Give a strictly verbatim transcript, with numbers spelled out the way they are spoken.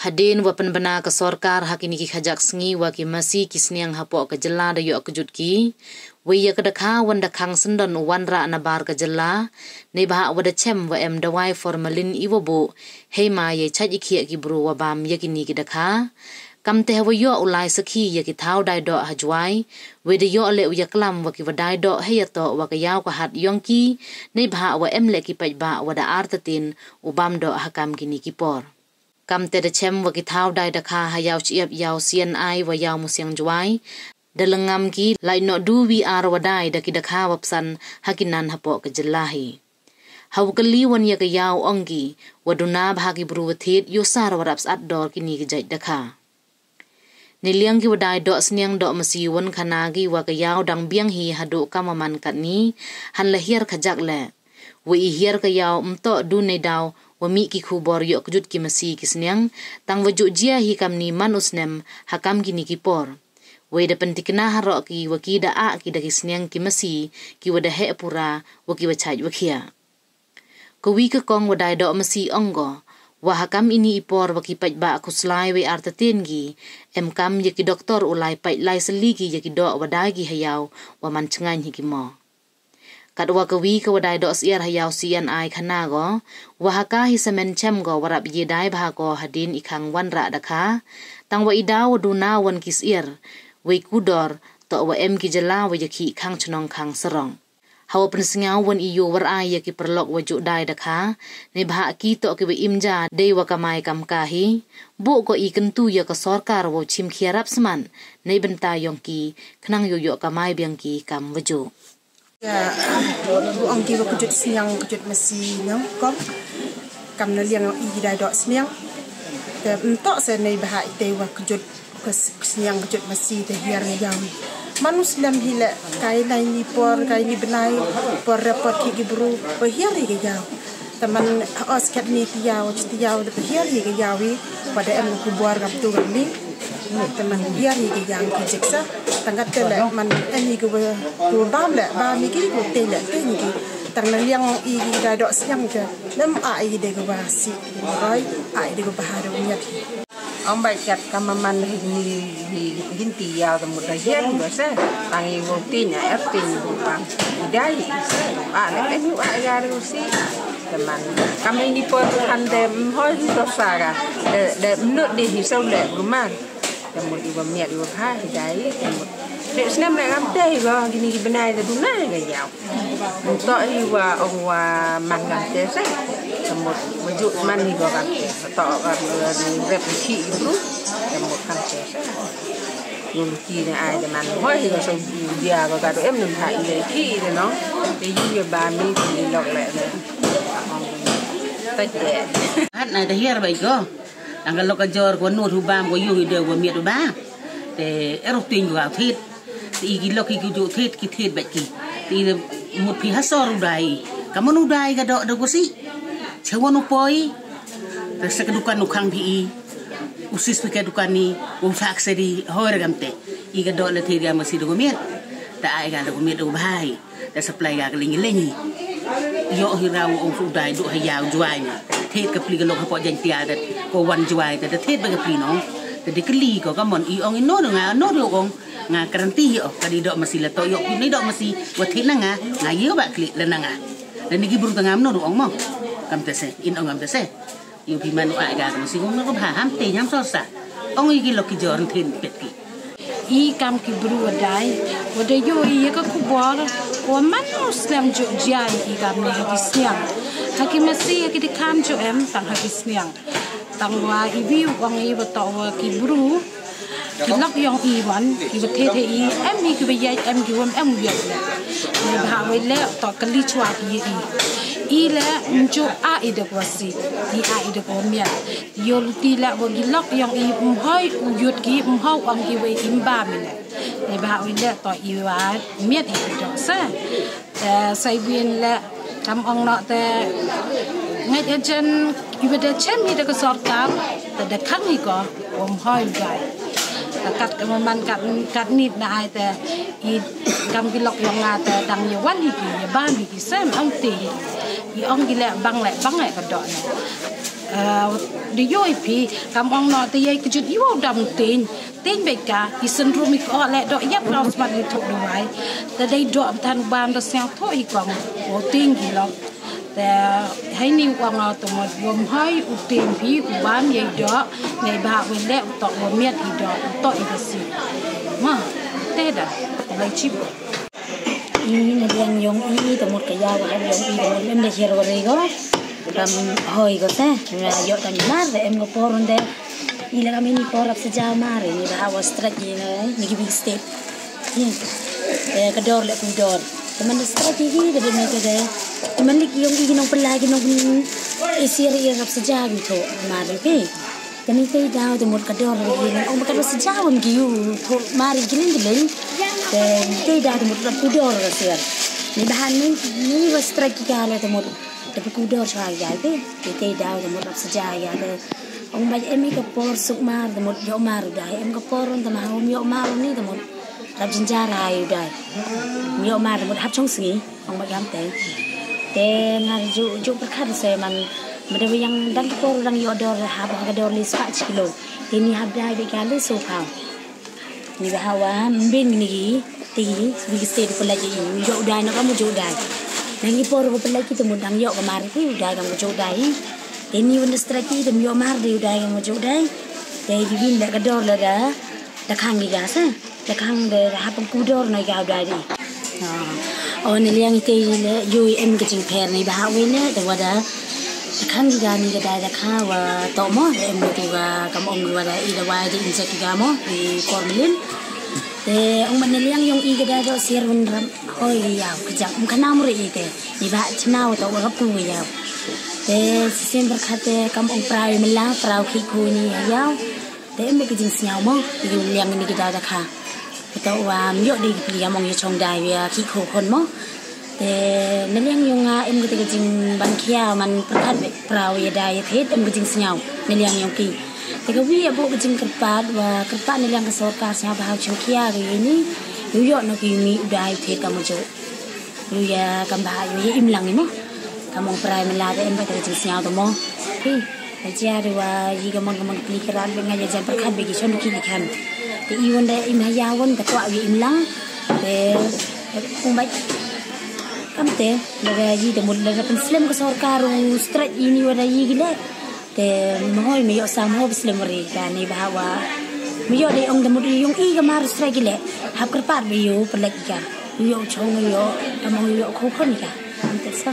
Hadien wa pynbna ka sorkar ha kini ki khajak sngi wa ki masi ki sniang hapoh ka jylla da yoh kjut ki, wei ya ka dakha wan da khang syndon u wanrah na bar ka jylla, neibhah wa da chem wa em dawai formalin i wa buh, hei ma yei chait i khiah ki bru wa bam ya kini ki dakha. Kamte ha wa yoh u lai sakhi ya ki thaw dai doh ha Jwai, wei da yoh leh u ya klam wa ki wa dai doh hei ya toh wa ka yaw ka hat yong ki, neibhah wa em leh ki paidbah wa da artatien u bam doh ha kam kini ki por. Kamte da chem wa ki thaw dai dakha ha Yaw Chiap, Yaw C N I wa Yaw Musiang Jwai, da lyngngam ki lait noh du wi ar wa dai da ki dakha wa psan ha ki nan hapoh ka jylla hi. Ha wa kylli wan ya ka yaw, ong ki, wa duna bha ki bru wa thied, yow sar wa rap sat dor kini ki jait dakha. Neiliang ki wa dai doh sniang doh masi wan khana ki wa ka yaw dang biang hi haduh kam wa man katni, han la hiar khajak leh. Wa i hiar ka yaw ym toh du neidaw wa mih ki khubor yoh kjut ki masi ki sniang, tang wa juh jia hi kamni man u snem ha kam kini ki por. Wei da pyntikna haroh ki wa ki da ah ki da ki sniang ki masi ki wa da heh pura wa ki wa chait wa khiah. Ka wi ka kong wa dai doh masi ong ko, wa ha kam ini i por wa ki paidbah khuslai wei artatien ki, em kam ya ki doktor u lai pait lai sylli ki ya ki doh wa dai ki ha yaw wa man chngain hi ki mo. Katwa ka wi ka wa dai doh syiar ha Yaw C N I khana ko, wa ha ka hi samen chem ko wa rap ye dai bha ko hadien i khang wanrah dakha, tang wa i daw wa duna wan ki syiar, wei ku dor, toh wa em ki jylla wa ya khih khang chnong khang sarong. Ha wa pynsngaw wan i yow war ai ya ki paralok wa juh dai dakha, neibhah ki toh ki wa im ja dei wa kamai kam ka hi, buh ko i kyntu ya ka sorkar wow chim khia rap sman, neibynta yong ki, khnang yow yoh kamai biang ki kam wa juh. Ya, ong ki wa kjut sniang, kjut masi, no, kom. Kam na liang i ki dai doh sniang. Te ym toh se neibhah i te wa kjut, ka s-, sniang kjut masi te hiar ya yaw. Man u snem hi leh, kai lai ni por, kai ni bnai, por re por ki ki bru, wa hiar hi ka yaw. Te man os kat ni ti yaw, ti yaw, te hiar hi ka yaw i, wa da em ku bor kam tu kam ni. Te man hiar hi ka yaw ki jik sa. Tang kat te leh, man em hi ku wa, ku bam leh, bam hi ki, ku te leh, te hi ki. Tang na liang i ki dai doh sniang ke, nem a i de ku wa si, ku roi, a i de ku bha de ku miat hi. Ong bai kat kam man hi ni, hi, hin ti yaw te mut da hiar hi ba se. Tang i wow tin, a er tin, wow bam. I dai, a le, em yu a ya ru si. Te man, kam ini por han de, ym hoi hi to sa ka. De, de, mnut de hi so le, rumah. Te mut i wa miat i wa bha hi dai, te mut. De snem le kam te hi wa, kini ki bnai te duna hi ka yaw. Ym toh hi wa ong wa man kam te se. Te mut, wa juh man hi wa kam te. Toh kam, eh, rep hi ki bru. Te mut kam te se. Yung ki ne ai de man. Hoi hi wa so dia wa ka do em num ha i le ki de no. Te yu ya ba mi ki lok le de. Ong. Tai te. Hat na te hiar bai ko. Tang ka lok ka jor ko nud hu bam ko yung i de ko miat u ba. Te er u tin ko thied. Te i ki lok ki ju thied, ki thied bait ki. Te i de mut phi ha sor u dai. Ka mon u dai ka doh de ko si. Che won u poi. Te se ka dukan u khang phi i. U sis phi ka dukan ni. U fak se di hoi re kam te. I ka doh le thied ka masi de ko miat. Te ai ka de ko miat de ko bha hi. Te supply ka ka ling ling hi. Yoh hi raw ong su dai du ha yaw Jwai ni. Thied ka pli ka lok hapoh Jaintia te. Ko wan Jwai te, te thied ba ka pli nong. Te de kylli ko ka mon i ong i no nga, no ong nga guarantee hi o. Ka di doh masi la toh yoh phi ni doh masi. Wa thied na nga, nga yoh ba kli le na nga. Te ni ki bru te ngam no ong mo. Kam te se, in ong kam te se. Yow phi man u ai ka ka masi ko, no ko bha ham te nyam sor sa. Ong i ki lok ki jor thied pet ki. I kam ki bru wa dai, wa da yoh i ya ka khubor, wa man u snem juh jia i kam ne ha ki sniang. Ha ki masi ha ki dkham juh em, tang ha ki sniang. Tang wa i wi u ong i wa toh wa ki bru, ki lok yong i wan, ki wa thied hi i, em hi ki wa yait, em ki wa em yait. Neibhah wei le, toh kylli chwa ki ya i. I le, ym juh a i de ko si, i a i de ko miat. Yow luti le wa ki lok yong i ym hoi u yut ki, ym hoi ong ki wei i ym bam i le. Neibhah wei le toh i wa miat i doh se. Te sai win le kam ong noh te ngait ajen i wa da chem i da ka sorkar, te da khang i ko, ym hoi u dai. Te kat ka man kat, kat nit na ai te i kam ki lok yong nga te dang ya wan hi ki, ya bam hi ki sem ong te. I ong ki le bang le, bang le ka doh ne. Ah, da yoo i phi, kam ong noh te yei kjut i wow dam teiñ, teiñ beit ka, i synrum i ko le doh yap rau smat i thok dawai. Te dei doh than bam da sñiaw thoh i kong, wow teiñ ki lok. Te heini u ong o te mut, wom hoi u teiñ phi, u bam yei doh, neibhah wei le u toh wa miat i doh, u toh i da si. Ma, te da, lai chip. I na liang yong i, te mut ka yaw wa yong i, te mut em da hiar wa rei ko. Ram hoi ko te, na yoh tang mar, te em ko por un te. I la kam ini por rap saja mar, ini ba wa strike i na, ni ki big state. Hmm. Eh, ka dor le ku dor. Te man da strike i, te me te te. Te man lik yong i ki nong pela ki nong, eh, sir i rap saja ki thoh mar, okay? Te ni tei daw te mut ka dor le ki nong, ong ba ka dor saja wam ki yu thoh mar ki ling ki ling. Te ni tei daw te mut rap ku dor ka sir. Ni bahan ni, ni wa strike ki ka le te mut. Te pu ku dor chwa ya te. Te tei daw te mut rap saja ya te. Ong ba em i ka por suk mar te mut yoh mar u dai. Em ka por un te ma hom yoh mar ni te mut. Rap jinjar ha u dai. Yoh mar te mut hap chong sngi. Ong ba yam te. Te ngar ju, ju pyrkhat se man. Ma da yang dang ka por dang yoh dor hap ha ka dor le spah chi kilo. Te ni hap dai be ka le so phaw. Ni ba hawa, mbin ni gi, ti gi, bi gi state ko lagi, yoh u dai na kam u ju dai. Nang i por ko pelagi te mut dang yoh ka mar ki, u dai kam u ju dai. Te ni wan da strike ki, te yoh mar de u dai kam u ju dai. Te gi bin da ka dor la da, da khang gi ga sa, da khang de, da hap ku dor na ga u dai de. Ah. O ni liang i te le, yu i em ka jingpher ni ba ha wi ne, te wa da, Te khang ki ga ni ka dai da kha wa toh mo, em tu ga kam ong wa da i dawai da inject ki ga mo, i formalin. Te ong man ne liang yong i ka dai da sir wan ram hoi i yaw, ka jang, um ka nam re i te, i ba chna wa toh wa rap ku wa yaw. Te sisien pyrkhat te kam ong prau i mela, prau ki ku ni yaw. Te em ka jingsñiaw mo, i liang ni ki dai da kha. Te wa ym yoh de ki pli kam ong ya chong dai ya ki kho khon mo. Te na liang yong nga em ka te ka jingban khia man pyrkhat be prau ya dai ya thied em ka jingsñiaw na liang yong ki. Te ka wi ya bo ka jingkyrpad wa kyrpad na liang ka sorkar sñiaw ba ha chong khia ka ya ni. Yu yoh na ki mi u dai thied ka mo jo. Yu ya kam ba yu ya im lang i mo. Kam ong prai mela te em ka te ka jingsñiaw te mo. Ki. Ka jia de wa yi ka mon ka mon pli ka ran be nga ya jan pyrkhat be ki chon ki ni khan. Te i wan da im ha ya wan ka kwah wi im lang. Te ong bai kam te la da yi te mut la da pynslem ka sorkar u strike i ni wa da yi ki le. Te mo hoi me yoh sam ho pynslem ri ka ni ba wa me yoh de ong te mut i yong i ka mar strike ki le. Hap kyrpad be yoh pynlek i ka. Yoh chong yoh kam ong yoh kho khon i ka. Kam te sa.